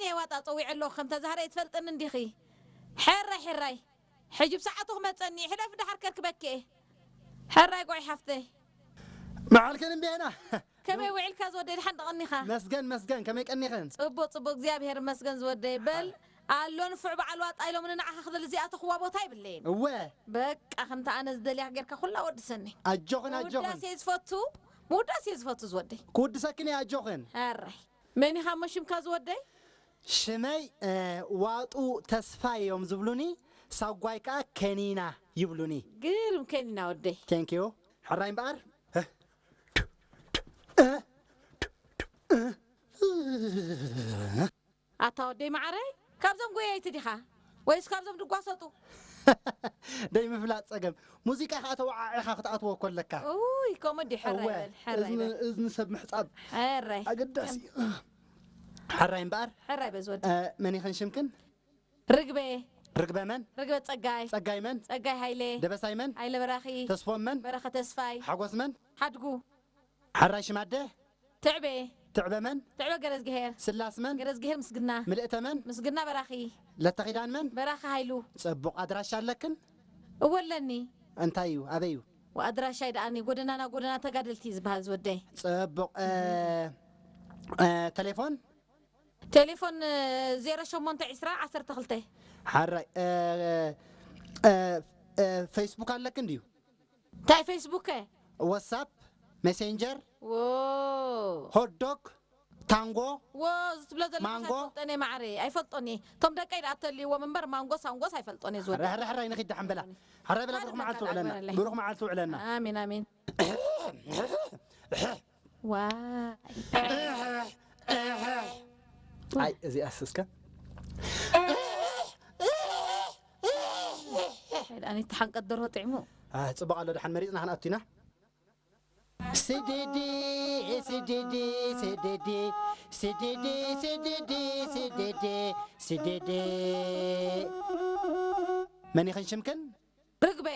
እየ ዋጣ ጸዊዐ ኣለኹ፣ ከም ተዛህረ ኣይትፈልጥን እንዲኺ። ሕራይ፣ ሕራይ። ሕጂ ብሰዓቱ ክመጸኒ፣ ሕለፍ ደሓር ከርክበኪ እየ። ሕራይ ጎይ ሓፍተይ። መዓልክን እምቤና። ከመይ ውዒልካ ዝወደይ፣ ደሓን ደቐኒኻ? መስገን፣ መስገን፣ ከመይ ቀኒኽን? ጽቡቕ፣ ጽቡቕ፣ እግዚኣብሔር ይመስገን ዝወደይ። በል፣ ኣሎ ንፉዕ በዓል ዋጣ ኢሎምኒ፣ ንዓኻ ክደሊ እዚኣ ተኽዋ ቦታ የብለይን። እወ። በቃ፣ ከምቲ ኣነ ዝደልያ ጌርካ ኩላ ወድሰኒ። ኣጆኽን፣ ኣጆኽን። ምውዳስ እየ ዝፈቱ፣ ምውዳስ እየ ዝፈቱ ዝወደይ። ክውድሰክን እየ፣ ኣጆኽን። ሕራይ። መን ኢኻ እሞ ሽምካ ዝወደይ? ሽመይ፣ እ፣ ዋጡ ተስፋይ እዮም ዝብሉኒ፣ ሳጓይ ከኣ ከኒና ይብሉኒ። ግርም ከኒና ወደይ። Thank you። ሕራይ እምበኣር። ኣታ ወደይ መዓረይ፣ ካብዞም ጎየይቲ ዲኻ? ወይስ ካብዞም ድጓሰጡ? ደይ ምፍላጥ ጸገም። ሙዚቃ ከኣ ተወዓዒኻ ክትኣትዎ እኮ ኣለካ። ኡይ፣ ከምኡ ድዩ? ሕራይ እወ፣ በል፣ ሕራይ እዝኒ፣ በል። እዝኒ ሰብ ምሕጻብ ሕራይ። ኣገዳሲ እዩ። ሕራይ እምበኣር። ሕራይ በል ዝወዲ። እ፣ መን ኢኽን ሽምክን? ርግበ። ርግበ መን? ርግበ ጸጋይ። ጸጋይ መን? ጸጋይ ሃይለ። ደበሳይ መን? ሃይለ በራኺ። ተስፎም መን? በረኸ ተስፋይ። ሓጎስ መን? ሓድጉ። ሓራይ ሽማደ? ትዕቤ። ትዕበ መን? ትዕበ ገረዝግሄር። ስላስ መን? ገረዝግሄር ምስግና። ምልእተ መን? ምስግና በራኺ። ለተኺዳን መን? በራኺ ሃይሉ። ጽቡቕ ኣድራሻ ኣለክን? እወ ኣለኒ። እንታይ እዩ? ኣበይ እዩ? ወኣድራሻይ ደኣኒ ጎደናና ጎደና ተጋደልቲ እዩ ዝበሃል ዝወደይ። ጽቡቕ። እ፣ እ፣ ቴሌፎን? ቴሌፎን፣ እ፣ ዜሮ ሸሞንተ ዕስራ ዓሰርተ ክልተ። ሓራይ። እ፣ እ፣ እ፣ ፌስቡክ ኣለክን ድዩ? እንታይ ፌስቡክ ከ? ዋትሳፕ፣ ሜሴንጀር፣ ዎ። ሆትዶግ፣ ታንጎ፣ ዎ፣ እዚ ትብሎ ዘለኻስ ማንጎ። ኣይፈልጦን እየ ማዓረይ፣ ኣይፈልጦን እየ። እቶም ደቀይ ደኣ ተልይዎም እምበር ማንጎ ሳንጎስ ኣይፈልጦን እየ ዝወደይ። ሕራይ፣ ሕራይ፣ ንኺድ ደሓን በላ። ሕራይ በላ፣ ብሩኽ መዓልቲ ውዕለና። በረለይ። ብሩኽ መዓልቲ ውዕለና። ኣሜን፣ ኣሜን። ዋይ። ኣይ፣ እዚኣስ እስከ። ኣይ፣ ደኣ ነቲ ሓንቀት ደርሆ ጥዕሙ። ኣይ፣ ጽቡቕ ኣሎ፣ ደሓን መሪጽና ክንኣቱ ኢና። ስድዲ፣ ስድዲ፣ ስድዲ፣ ስድዲ፣ ስድዲ፣ ስድዲ፣ ስድዲ። መን ኢኽን ሽምክን? ርግበ።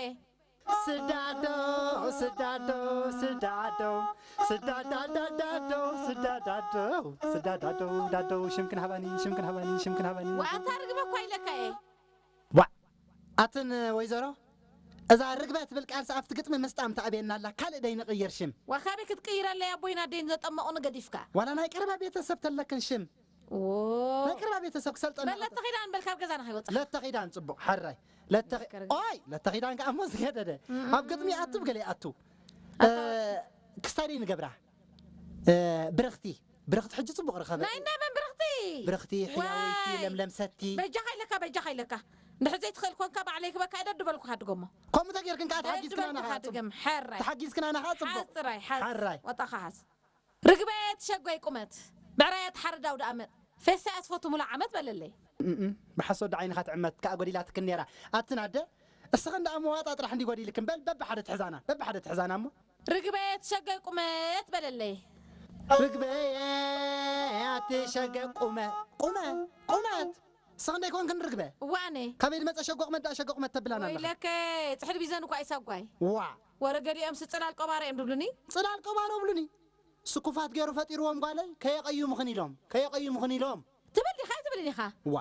ስዳዶ፣ ስዳዶ፣ ስዳዶ፣ ስዳዳዳዳዶ፣ ስዳዳዶ፣ ስዳዳዶ፣ ዳዶ፣ ሽምክን ሃባኒ፣ ሽምክን ሃባኒ፣ ሽምክን ሃባኒ። ዋታ ርግበ እኳ ኢለካ እየ። ዋዕ! ኣትን ወይዘሮ፣ እዛ ርግበ ትብል ቃልሲ ኣብቲ ግጥሚ ምስጣም ትኣብየና ኣላ። ካልእ ደይ ንቕይር ሽም። ዋካበይ ክትቅይረለይ ኣቦይን ኣደይን ዘጠመቑኒ ገዲፍካ። ዋላ ናይ ቀረባ ቤተሰብ ተለክን ሽም። ዎ። ናይ ቀረባ ቤተሰብ ክሰልጠና በል ለተ ኺዳን በል ካብ ገዛና ከይወፅኻ። ለተ ኺዳን ጽቡቕ፣ ሓራይ። ለተ ኺ-፣ መከረ ኦይ፣ ለተ ኺዳን ከኣ እሞ ዝገደደ። እም። ኣብ ግጥሚ ይኣቱ፣ ኣብ ገለ ይኣቱ። ኣታ እ፣ ክስታይ ደይ ንገብራ። እ፣ ብርኽቲ። ብርኽቲ ሕጂ ጽቡቕ ረኸበ። ናይ እንዳ መን ብርኽቲ? ብርኽቲ፣ ሕያወይቲ፣ ዋይ። ለምለም ሰቲ። በጃኻ ኢለካ፣ በጃኻ ኢለካ። እንድሕር ዘይትኽእል ኮንካ ባዕለይ ክበካ እየ ደድበልኩኻ ድገሞ። ከምኡ ተጌርክን ከኣ ተሓጊዝክና ደድበልኩኻ ናኻ ጽቡቕ። ድገም፣ ሕራይ። ተሓጊዝክና ናኻ ጽቡቕ። ሓጽራይ፣ ሓጽ-፣ ሓራይ። ወጣኻ ሓጽ። ርግበየ ትሸጎይ ቁመት፣ ብዕራየ ትሓርድ ኣውደኣመት፣ ፌስታያ ትፈቱ ሙሉእ ዓመት በለለይ። እም፣ ብሓሶት ደኣ ዓይንኻ ትዕመት ከኣ ጎዲላትክን ነይራ። ኣትን ኣደ፣ እስኽን ደኣ መዋጣ ጥራሕ እንዲ ጎዲልክን፣ በል በብሓደ ትሕዛና፣ በብሓደ ትሕዛና እሞ። ርግበየ ትሸጎይ ቁመት በለለይ። ርግበየ ኣትሸገ ቁመ፣ ቁመ፣ ቁመት። እስኽን ደይኮንክን ርግበ? እዋነ። ካበይ ዝመጸ ሸጎ ቁመት ደኣ ሸጎ ቁመት ተብላና ኣለኻ? ወይለከ፣ ጽሕዲ ቢዘን እኳ ኣይሳጓይ። ዋ። ወረ ገሊኦምስ ጽላል ቆባሮ እዮም ድብሉኒ። ጽላል ቆባሮ ብሉኒ። ስኩፋት ገይሩ ፈጢርዎም ጓለይ፣ ከየቐይሙኽን ኢሎም፣ ከየቐይሙኽን ኢሎም። ትብል ዲኻ ኣይትብልን ኢኻ? ዋ።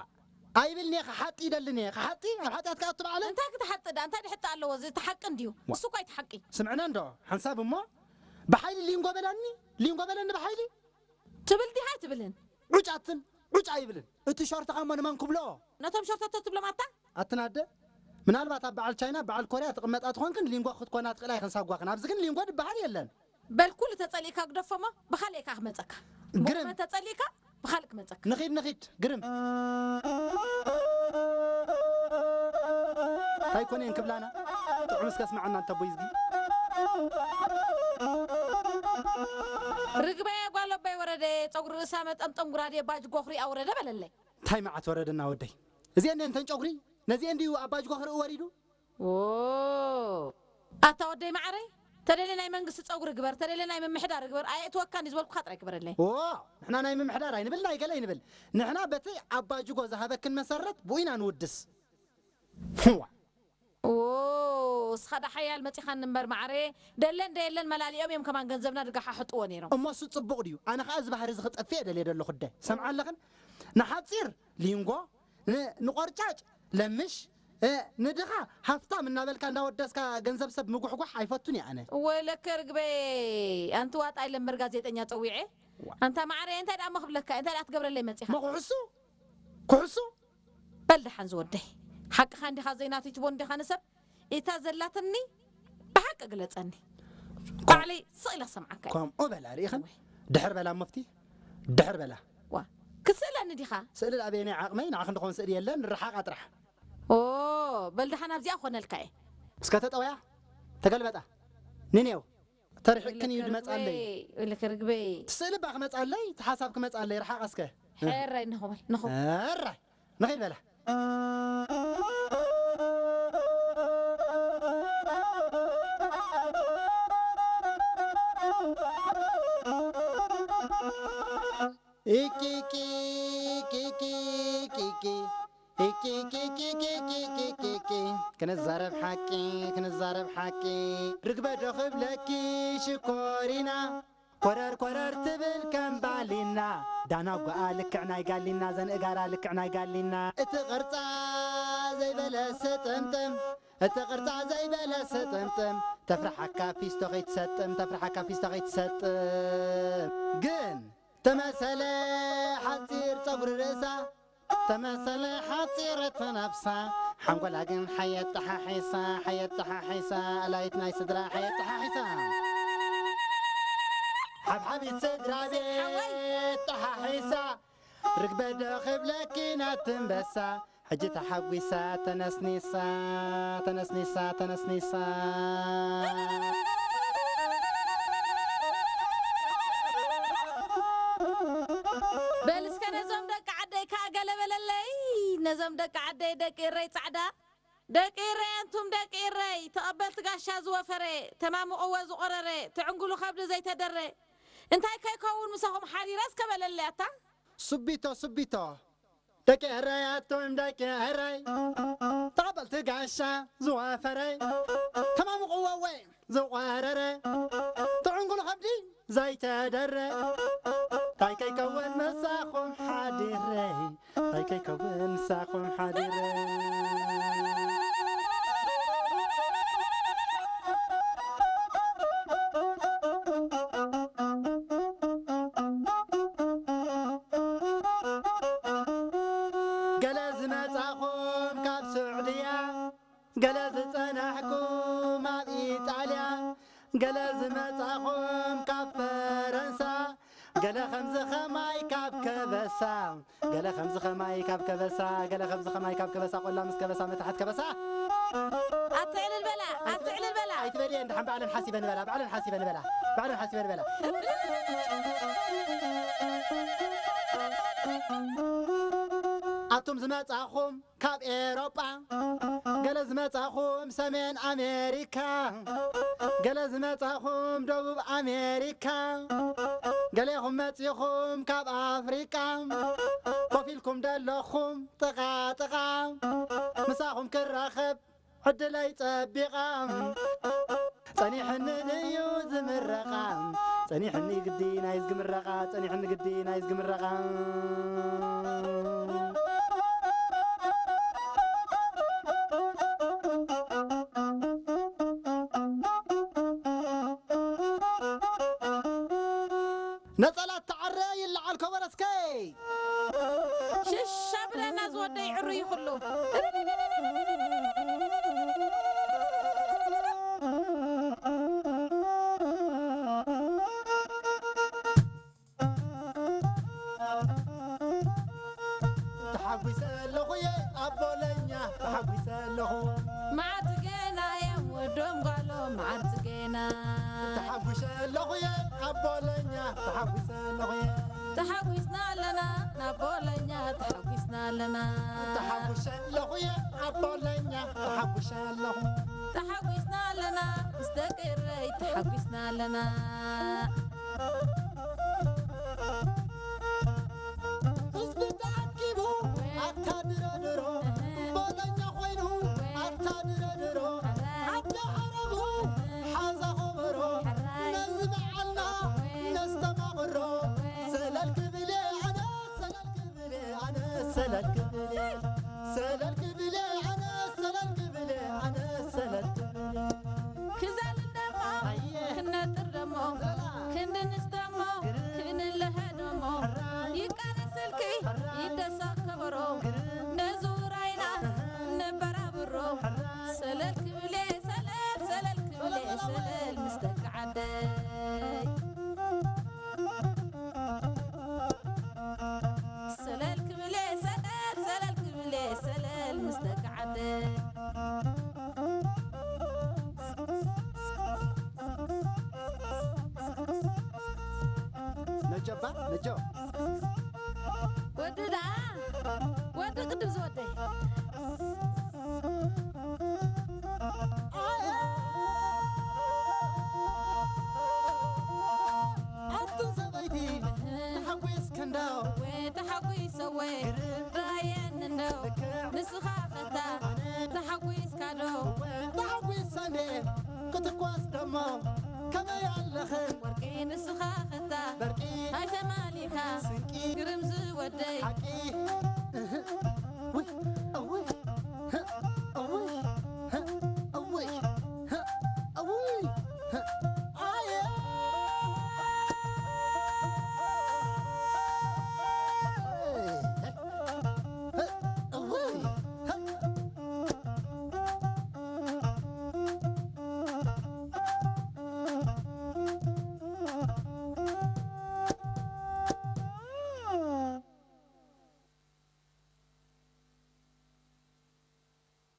ኣይብልን እየ፣ ክሓጢ ይደልን እየ። ክሓጢ? ኣብ ሓጢኣት ክኣቱ ባዕለይ? እንታይ ክትሓጢ ደኣ? እንታይ ድሕጢ ኣለዎ? እዚ እቲ ሓቂ እንድዩ። ዋ። እሱ እኳ እዩ እቲ ሓቂ። ስምዕና እንዶ፣ ሓንሳብ እሞ፣ ብሓይሊ ሊንጎ በላኒ፣ ሊንጎ በለኒ ብሓይሊ። ትብል ዲኻ ኣይትብልን? ዑጭ ኣትን፣ ዑጭ ኣይብልን። እቲ ሸርትኻ እሞ ንመን ክብልኦ? ነቶም ሸርተቶ ትብሎም ኣታ? ኣትን ኣደ፣ ምናልባት ኣብ በዓል ቻይና፣ በዓል ኮርያ ትቕመጣ ትኾንክን ሊንጎ ክትኮና ትኽእላ ኢኽን ሳጓኽን። ኣብዚ ግን ሊንጎ ድበሃል የለን። በል ኩሉ ተጸሊእካ ግደፎሞ፣ ብኻልእ እየ ከኣ ክመጸካ። ግርም። ብቑመት ተጸሊእካ፣ ብኻልእ ክመጸካ። ንኺድ፣ ንኺድ፣ ግርም። እንታይ ኮነ እየን ክብላና? ጥዑም እስከ ስምዓና እንተ ኣቦይ እዝጊ። ርግበየ ጓል ኣቦይ ወረደ፣ ጸጉሪ ርእሳ መጠምጠም ጉራዴ ባጅ ጎኽሪ ኣውረደ በለለይ። እንታይ መዓት ወረደና ወደይ። እዚአን እተን ጨጉሪ፣ ነዚአን ድዩ ኣብ ባጅ ጎኽርኡ ወሪዱ? ዎ። ኣታ ወደይ መዓረይ፣ ተደልየ ናይ መንግስቲ ጸጉሪ ግበር፣ ተደልየ ናይ ምምሕዳር ግበር፣ ኣየእትወካን እዩ ዝበልኩኻ ጥራይ ግበረለይ። ዎ፣ ንሕና ናይ ምምሕዳር ኣይንብል፣ ናይ ገለ ኣይንብል። ንሕና በቲ ኣባጅጎ ዝሃበክን መሰረት ብኡ ኢና ንውድስ። ዋ። ዎ፣ እስኻ ዳ ሓያል መጺኻኒ እምበር መዓረየ፣ ደለን ደየለን መላሊኦም እዮም ከማን ገንዘብና ድጋሓሕጥዎ ነይሮም። እሞ እሱ ጽቡቕ ድዩ? ኣነ ኸኣ እዚ ባህሪ እዚ ክጠፍእ እየ ደልየ ዘለኹ እደ። ሰምዓ ኣለኽን? ንሓጺር ሊንጎ፣ ን- ንቆርጫጭ ለምሽ፣ እ፣ ንድኻ ሃፍታም እናበልካ እንዳወደስካ ገንዘብ ሰብ ምጉሕጓሕ ኣይፈቱን እየ ኣነ። ወይለከ ርግበይ፣ ኣንቲ ዋጣ ኢለ እምበር ጋዜጠኛ ጸዊዐ። ኣንታ ማዕረ፣ እንታይ ደኣ እሞ ክብለካ፣ እንታይ ደኣ ትገብረለይ መጺኻ? እሞ ክሕሱ፣ ክሕሱ። በል ደሓን ዝወደይ፣ ሓቅኻ እንዲኻ ዘይናተይ ትቦ እንዲኻ ንሰብ፣ እታ ዘላትኒ ብሓቂ ግለጸኒ። ባዕለይ ስቕ ኢለ ክሰምዓካ እየ። ከምኡ በላ፣ ርኢኽን? ድሕር በላ፣ መፍቲ ድሕር በላ። ዋ፣ ክትስእለኒ ዲኻ? ስእሊ ኣበየናይ ዓቕመይ? ንዓኽ እንድኾን ስእሊ የለን፣ ርሓቓ ጥራሕ። ኦ፣ በል ደሓን ኣብዚኣ ኮነልካ እየ። እስከ ተጠወያ፣ ተገልበጣ። ንኔው፣ ተርሒቅክን እዩ ድመጻለይ። ኢልክ ርግበይ። ትስእሊ እባ ክመጻለይ፣ እቲ ሓሳብ ክመጻለይ፣ ርሓቕ እስከ። ሕራይ ንኹበል፣ ንኹ። ሕራይ፣ ንኺድ በላ። ኢኪኪ፣ ኪኪ፣ ኪኪ፣ ኪኪ። ኢኪኪኪኪኪኪኪኪ። ክንዛረብ ሓቂ፣ ክንዛረብ ሓቂ። ርግበ ዶ ክብለኪ ሽኮሪና። ኮረር ኮረር ትብል ከም ባሊና። ዳና ጓኣ ልክዕ ናይ ጋሊና፣ ዘንእጋራ ልክዕ ናይ ጋሊና። እቲ ቅርጻ ዘይበለ ስጥምጥም፣ እቲ ቅርጻ ዘይበለ ስጥምጥም። ተፍርሓካ ፊስቶ ከይትሰጥም፣ ተፍርሓካ ፊስቶ ከይትሰጥም። ግን ተመሰለ ሓጺር ጸጉሪ ርእሳ፣ ተመሰለ ሓጺር እቲ ነብሳ፣ ሓንጎላ ግን ሓየት ጠሓሒሳ፣ ሓየት ጠሓሒሳ፣ ኣላይት ናይ ስድራ ሓየት ጠሓሒሳ። ሓብሓቢት ስድራ ቤት ጠሓሒሳ፣ ርግበ ዶ ክብለኪ ናቲ ኣንበሳ፣ ሕጂ ተሓጒሳ ተነስኒሳ፣ ተነስኒሳ፣ ተነስኒሳ። በል እስከ ነዞም ደቂ ዓደይ ከኣ ገለ በለለይ። ነዞም ደቂ ዓደይ፣ ደቂ እረይ ጻዕዳ፣ ደቂ እረይ፣ ኣንቱም ደቂ እረይ፣ ተቐበልቲ ጋሻ ዝወፈረ፣ ተማምቕዎ ዝቖረረ፣ ትዕንጉሉ ከብዲ ዘይተደረ፣ እንታይ ከይከውን ምሳኹም ሓዲረ እስከ በለለይ ኣታ። ሱቢቶ፣ ሱቢቶ። ደቂ ኤረይ ኣቱም ደቂ ኤረይ፣ ተቐበልቲ ጋሻ ዝወፈረ፣ ተማምቕዎ ወይ ዝቖረረ፣ ትዕንጉሉ ከብዲ ዘይተደረ፣ ታይ ከይከውን ምሳኹም ሓዲረ፣ ታይ ከይከውን ምሳኹም ሓዲረ። ገለ ዝመጻኹም ካብ ስዑድያ፣ ገለ ዝጸናሕኩም ኣብ ኢጣልያ፣ ገለ ዝመጻኹም ካብ ፈረንሳ፣ ገለ ከምዚ ኸማይ ካብ ከበሳ፣ ገለ ከምዚ ኸማይ ካብ ከበሳ፣ ገለ ከምዚ ኸማይ ካብ ከበሳ፣ ቆላ ምስ ከበሳ፣ መታሕት ከበሳ። ኣትዕልል በላ፣ ኣትዕልል በላ። ኣይትበልየን፣ ደሓን ባዕለን ሓሲበን በላ፣ ባዕለን ሓሲበን በላ፣ ባዕለን ሓሲበን በላ። ኣቱም ዝመጻኹም ካብ ኤሮጳ፣ ገለ ዝመጻኹም ሰሜን ኣሜሪካ፣ ገለ ዝመጻኹም ደቡብ ኣሜሪካ፣ ገሌኹም መጺኹም ካብ ኣፍሪቃ፣ ኮፍ ኢልኩም ደለኹም ጥቓ ጥቓ፣ ምሳኹም ክራኸብ ዕድለይ ጸቢቓ፣ ጸኒሕኒ ድዩ ዝምረቓ? ጸኒሕኒ ግዲ ናይ ዝግምረቓ፣ ጸኒሕኒ ግዲ ናይ ዝግምረቓ። ነጸላ ተዓረ ይለዓል ከበሮ እስከ። ሽሽ ኣብለና ዝወደይ ዕሩይ ኩሉ። ተሓጒሰ ኣለኹ እየ ኣብ ቦለኛ፣ ተሓጒሰ ኣለኹ። መዓት ገና እዮም ወዶም ጓሎም መዓት ገና። ተሓጒሰ ኣለኹ እየ ኣብ ቦለኛ፣ ተሓጒሰ ኣለኹ እየ። ተሓጒስና ኣለና ናብ ቦለኛ፣ ተሓጒስና ኣለና። ተሓጒሰ ኣለኹ እየ ኣብ ቦለኛ፣ ተሓጒሰ ኣለኹ። ተሓጒስና ኣለና ምስ ደቂ እረይ፣ ተሓጒስና ኣለና። ህዝቢ ተኣኪቡ ኣታ ድሮ ድሮ፣ ቦለኛ ኮይኑ ኣታ ድሮ ድሮ፣ ዓዲ ዓረቡ ሓዛ ኸበሮ፣ ነዚ በዓልና ነስተማቕሮ፣ ሰለል ክብል እየ ኣነ፣ ሰለል ክብል እየ። ኣነ ሰለል ክብል እየ፣ ሰለል ክብል እየ፣ ኣነ ሰለል ክብል እየ፣ ኣነ ሰለል ክብል እየ። ክዘልን ደሞ፣ ኣየ። ክነጥር ደሞ፣ ዘላ። ክንድንስ ደሞ፣ ግርም። ክንልሀ ደሞ። ሕራይ። ይቃነ ስልኪ፣ ሕራይ። ይደሳ ከበሮ። ግርም። ነዚ ውራይና፣ ሕራይ። ነበራብሮ። ሕራይ። ሰለል ክብል እየ፣ ሰለል፣ ሰለል ክብል እየ፣ ሰለል ምስ ደቂ ዓደይ። ሰለል ክብል እየ ሰለል፣ ሰለል ክብል እየ ሰለል ምስ ደቂ ዓደይ። ነጆ እባ፣ ነጆ። ወዲ ደኣ፣ ወዲ ቅድም ዝወደይ። ኣቱም ሰበይቲ ተሓጒስኪ እንዶ። ወይ ተሓጒሰ ወይ ግርም። ራየኒ እንዶ። ልክዕ። ንስኻ ኸታ ኣነ ተሓጒስካ ዶ? እወ ተሓጒሰ እንዴ ክትኳስ ደሞ ከመይ ኣለኺ? ወርቂ ንስኻ ኸታ በርቂ ኣይተማሊኻ ስንቂ ግርም ዝወደይ ሓቂ